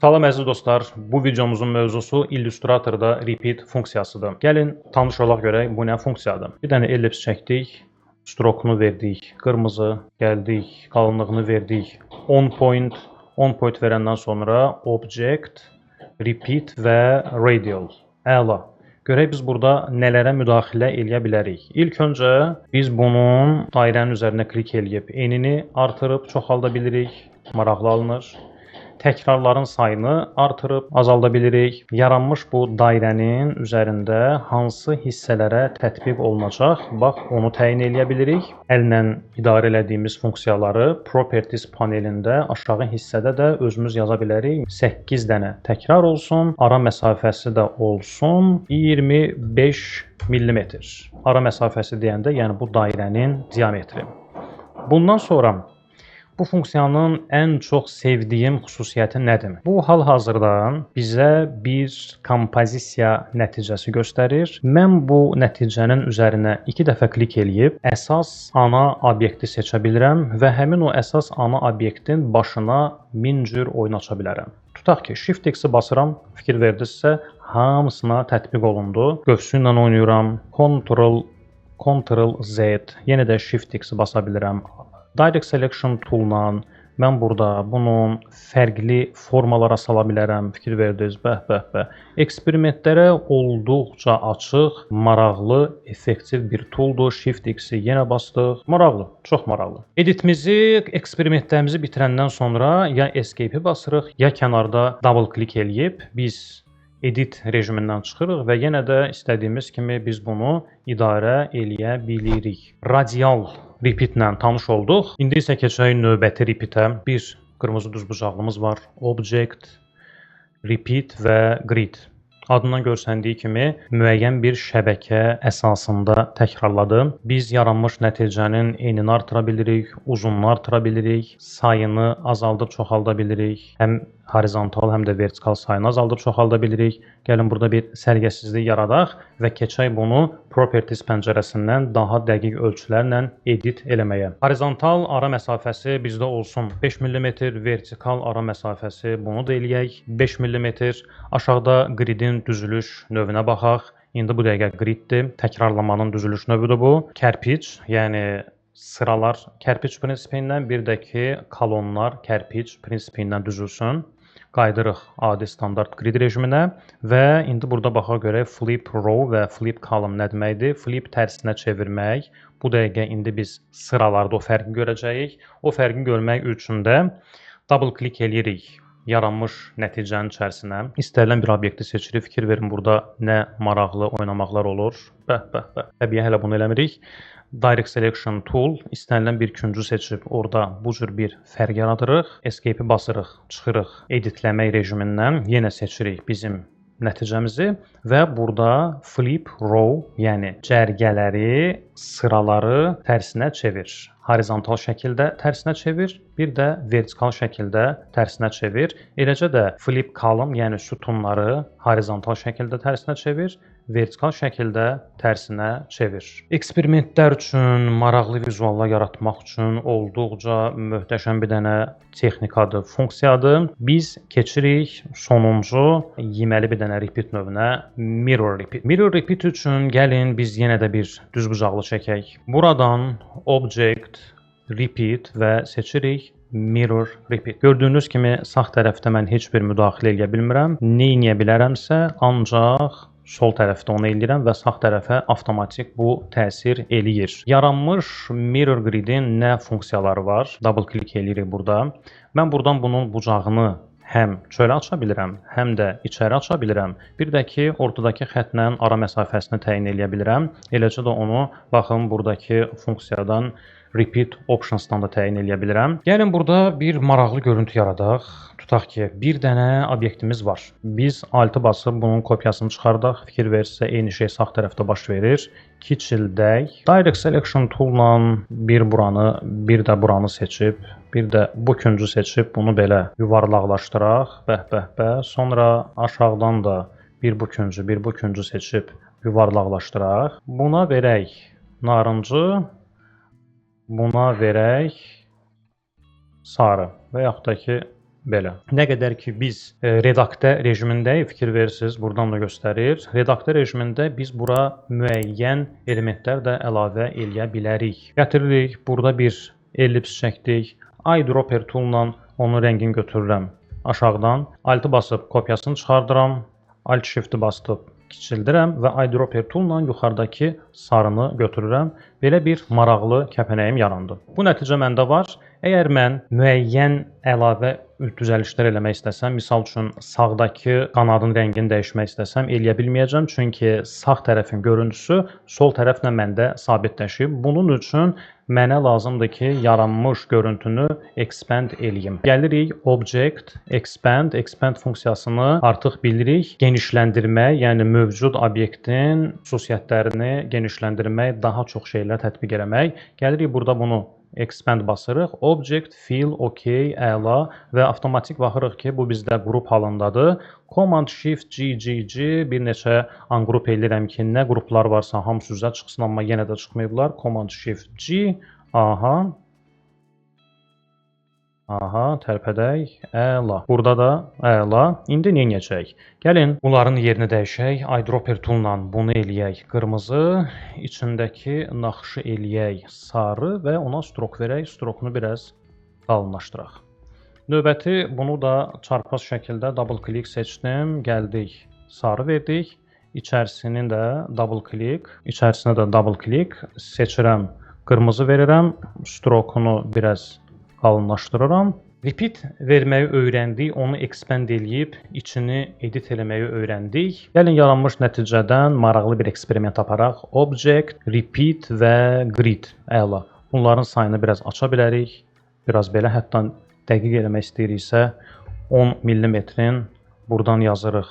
Salam əziz dostlar, bu videomuzun mövzusu Illustratorda repeat funksiyasıdır. Gəlin tanış olaq görək bu nə funksiyadır. Bir dənə ellips çəkdik, strokunu verdik, qırmızı, gəldik, qalınlığını verdik, 10 point, 10 point verəndən sonra object, repeat və radial. Əla. Görək biz burada nələrə müdaxilə eləyə bilərik. İlk öncə biz bunun dairənin üzərinə klik eləyib enini artırıb çoxalda bilirik, maraqlı alınır. Təkrarların sayını artırıb azalda bilirik. Yaranmış bu dairənin üzərində hansı hissələrə tətbiq olunacaq, bax onu təyin eləyə bilirik. Əllə idarə elədiyimiz funksiyaları Properties panelində aşağı hissədə də özümüz yaza bilərik. 8 dənə təkrar olsun, ara məsafəsi də olsun 25 millimetr. Ara məsafəsi deyəndə, yəni bu dairənin diametri. Bundan sonra bu funksiyanın ən çox sevdiyim xüsusiyyəti nədir? Bu hal-hazırda bizə bir kompozisiya nəticəsi göstərir. Mən bu nəticənin üzərinə 2 dəfə klik eləyib əsas ana obyekti seçə bilirəm və həmin o əsas ana obyektin başına min cür oyun aça bilərəm. Tutaq ki, Shift X-i basıram, fikir verdinizsə, hamısına tətbiq olundu. Qövsü ilə oynayıram, Ctrl Z, yenə də Shift X-i basa bilirəm. Direct Selection Tool-la mən burada bunun fərqli formalara sala bilərəm. Fikir verdiniz, bəh, bəh, bəh. Eksperimentlərə olduqca açıq, maraqlı, effektiv bir tooldur. Shift X-i yenə bastıq. Maraqlı, çox maraqlı. Editimizi, eksperimentlərimizi bitirəndən sonra ya Escape-i basırıq, ya kənarda double click eləyib biz edit rejimindən çıxırıq və yenə də istədiyimiz kimi biz bunu idarə eləyə bilirik. Radial repeat-lə tanış olduq. İndi isə keçək növbəti repeat-ə. Bir qırmızı düzbucaqlımız var. Object, repeat və grid. Adından görsəndiyi kimi müəyyən bir şəbəkə əsasında təkrarladı. Biz yaranmış nəticənin enini artıra bilirik, uzunluğunu artıra bilirik, sayını azaldıb çoxalda bilirik. Həm horizontal, həm də vertikal sayını azaldıb çoxalda bilirik. Gəlin burada bir səliqəsizlik yaradaq və keçək bunu Properties pəncərəsindən daha dəqiq ölçülərlə edit eləməyə. Horizontal ara məsafəsi bizdə olsun 5 millimetr, vertikal ara məsafəsi bunu da eləyək 5 millimetr. Aşağıda gridin düzülüş növünə baxaq. İndi bu dəqiqə griddir. Təkrarlamanın düzülüş növüdür bu. Kərpic, yəni sıralar kərpic prinsipi ilə, bir də ki kolonlar kərpic prinsipi ilə düzülsün. Qayıdırıq adi standart grid rejiminə və indi burada baxa görək flip row və flip column nə deməkdir? Flip tərsinə çevirmək. Bu dəqiqə indi biz sıralarda o fərqi görəcəyik. O fərqi görmək üçün də double click eləyirik yaranmış nəticənin içərisinə. İstənilən bir obyekti seçirik. Fikir verin burada nə maraqlı oynamaqlar olur. Bəh, bəh, bəh. Təbii hələ bunu eləmirik. Direct Selection Tool istənilən bir küncü seçib orada bu cür bir fərq yaradırıq. Escape-i basırıq, çıxırıq editləmək rejimindən, yenə seçirik bizim nəticəmizi və burada flip row, yəni cərgələri, sıraları tərsinə çevir. Horizontal şəkildə tərsinə çevir, bir də vertikal şəkildə tərsinə çevir. Eləcə də flip column, yəni sütunları horizontal şəkildə tərsinə çevir, vertikal şəkildə tərsinə çevir. Eksperimentlər üçün, maraqlı vizuallar yaratmaq üçün olduqca möhtəşəm bir dənə texnikadır, funksiyadır. Biz keçirik sonuncu yeməli bir dənə repeat növünə, mirror repeat. Mirror repeat üçün gəlin biz yenə də bir düzbucaqlı çəkək. Buradan object, repeat və seçirik mirror repeat. Gördüyünüz kimi sağ tərəfdə mən heç bir müdaxilə eləyə bilmirəm. Nə eləyə bilərəmsə ancaq sol tərəfdə onu eləyirəm və sağ tərəfə avtomatik bu təsir eləyir. Yaranmış mirror gridin nə funksiyaları var? Double click eləyirik burada. Mən buradan bunun bucağını həm çölə aça bilirəm, həm də içəri aça bilirəm. Bir də ki, ortadakı xəttlə ara məsafəsini təyin eləyə bilirəm. Eləcə də onu baxın buradakı funksiyadan Repeat Options'dan da təyin eləyə bilirəm. Gəlin burada bir maraqlı görüntü yaradaq. Tutaq ki, bir dənə obyektimiz var. Biz Alt-ı basıb bunun kopyasını çıxardaq. Fikir verirsə, eyni şey sağ tərəfdə baş verir. Kiçildək. Direct Selection Tool-la bir buranı, bir də buranı seçib, bir də bu küncü seçib bunu belə yuvarlaqlaşdıraq. Bəh, bəh, bəh. Sonra aşağıdan da bir bu küncü, bir bu küncü seçib yuvarlaqlaşdıraq. Buna verək narıncı, buna verək sarı və yaxud da ki Belə. Nə qədər ki biz redaktə rejimindəyik, fikir verirsiniz, buradan da göstərir. Redaktə rejimində biz bura müəyyən elementlər də əlavə eləyə bilərik. Gətiririk, burada bir ellips çəkdik. Eyedropper tool-la onun rəngini götürürəm aşağıdan. Alt-ı basıb kopyasını çıxardıram. Alt Shift-i basıb kiçildirəm və eyedropper tool-la yuxarıdakı sarını götürürəm. Belə bir maraqlı kəpənəyim yarandı. Bu nəticə məndə var. Əgər mən müəyyən əlavə düzəlişlər eləmək istəsəm, misal üçün sağdakı qanadın rəngini dəyişmək istəsəm, eləyə bilməyəcəm, çünki sağ tərəfin görüntüsü sol tərəflə məndə sabitləşib. Bunun üçün mənə lazımdır ki, yaranmış görüntünü expand eləyim. Gəlirik Object, Expand, Expand funksiyasını artıq bilirik. Genişləndirmək, yəni mövcud obyektin xüsusiyyətlərini genişləndirmək, daha çox şeylər tətbiq eləmək. Gəlirik burada bunu Expand basırıq. Object, Fill, OK, əla və avtomatik baxırıq ki, bu bizdə qrup halındadır. Command Shift G, G, G bir neçə ungroup eləyirəm ki, nə qruplar varsa hamısı üzə çıxsın, amma yenə də çıxmayıblar. Command Shift G, aha. Aha, tərpədək, əla. Burada da əla. İndi nə edəcəyik? Gəlin, bunların yerini dəyişək. Eyedropper tool-la bunu eləyək qırmızı, içindəki naxışı eləyək sarı və ona stroke verək. Stroke-nu biraz qalınlaşdıraq. Növbəti bunu da çarpaz şəkildə double click seçdim. Gəldik, sarı verdik. İçərisini də double click, içərisinə də double click seçirəm, qırmızı verirəm. Stroke-nu biraz qalınlaşdırıram. Repeat verməyi öyrəndik, onu expand eləyib içini edit eləməyi öyrəndik. Gəlin yaranmış nəticədən maraqlı bir eksperiment aparaq. Object, repeat və grid. Əla. Bunların sayını biraz aça bilərik. Biraz belə, hətta dəqiq eləmək istəyiriksə 10 millimetrin buradan yazırıq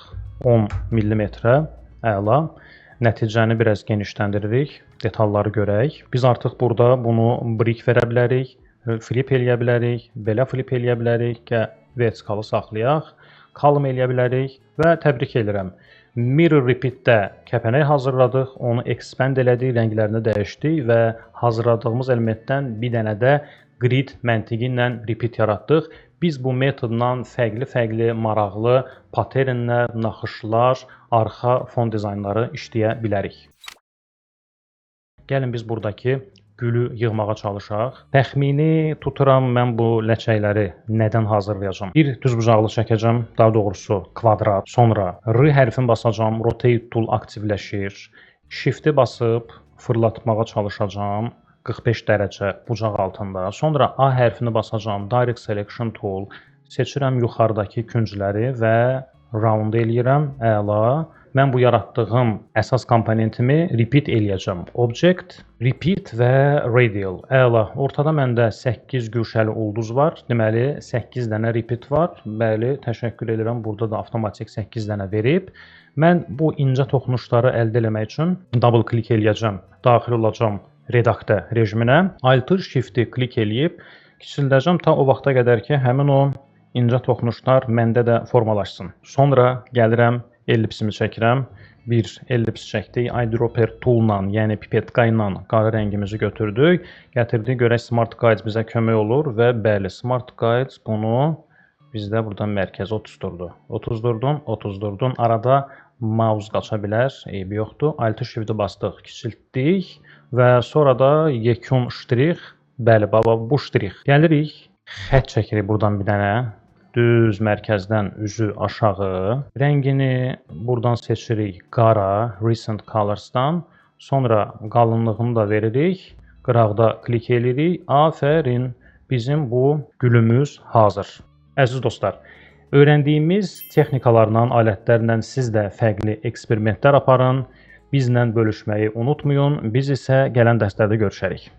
10 millimetrə. Əla. Nəticəni biraz genişləndiririk, detalları görək. Biz artıq burada bunu break verə bilərik, flip eləyə bilərik, belə flip eləyə bilərik, vertikalı saxlayaq, column eləyə bilərik və təbrik edirəm. Mirror Repeat-də kəpənək hazırladıq, onu expand elədik, rənglərini dəyişdik və hazırladığımız elementdən bir dənə də grid məntiqi ilə repeat yaratdıq. Biz bu metodla fərqli-fərqli maraqlı paternlər, naxışlar, arxa fon dizaynları işləyə bilərik. Gəlin biz buradakı gülü yığmağa çalışaq. Təxmini tuturam mən bu ləçəkləri nədən hazırlayacağam. Bir düzbucaqlı çəkəcəm, daha doğrusu kvadrat. Sonra R hərfini basacağam, Rotate tool aktivləşir. Shift-i basıb fırlatmağa çalışacağam 45 dərəcə bucaq altında. Sonra A hərfini basacağam, Direct Selection tool. Seçirəm yuxarıdakı küncləri və round eləyirəm. Əla. Mən bu yaratdığım əsas komponentimi repeat eləyəcəm. Object, repeat və radial. Əla. Ortada məndə 8 güşəli ulduz var. Deməli 8 dənə repeat var. Bəli, təşəkkür edirəm. Burada da avtomatik 8 dənə verib. Mən bu incə toxunuşları əldə eləmək üçün double click eləyəcəm. Daxil olacağam redaktə rejiminə. Alt Shift-i klik eləyib kiçildəcəm ta o vaxta qədər ki, həmin o incə toxunuşlar məndə də formalaşsın. Sonra gəlirəm, ellipsimi çəkirəm. Bir ellips çəkdik. Eyedropper tool-la, yəni pipetka ilə qara rəngimizi götürdük. Gətirdik, görək Smart Guides bizə kömək olur və bəli, Smart Guides bunu bizdə buradan mərkəzə otuzdurdu. Otuzdurdun, otuzdurdun. Arada mouse qaça bilər, eybi yoxdur. Alt Shift-i bastıq, kiçiltdik və sonra da yekun ştrix. Bəli, baba, bu ştrix. Gəlirik, xətt çəkirik buradan bir dənə. Düz mərkəzdən üzü aşağı. Rəngini buradan seçirik qara, Recent Colors-dan. Sonra qalınlığını da veririk. Qıraqda klik eləyirik. Afərin, bizim bu gülümüz hazır. Əziz dostlar, öyrəndiyimiz texnikalarla, alətlərlə siz də fərqli eksperimentlər aparın. Bizlə bölüşməyi unutmayın. Biz isə gələn dərslərdə görüşərik.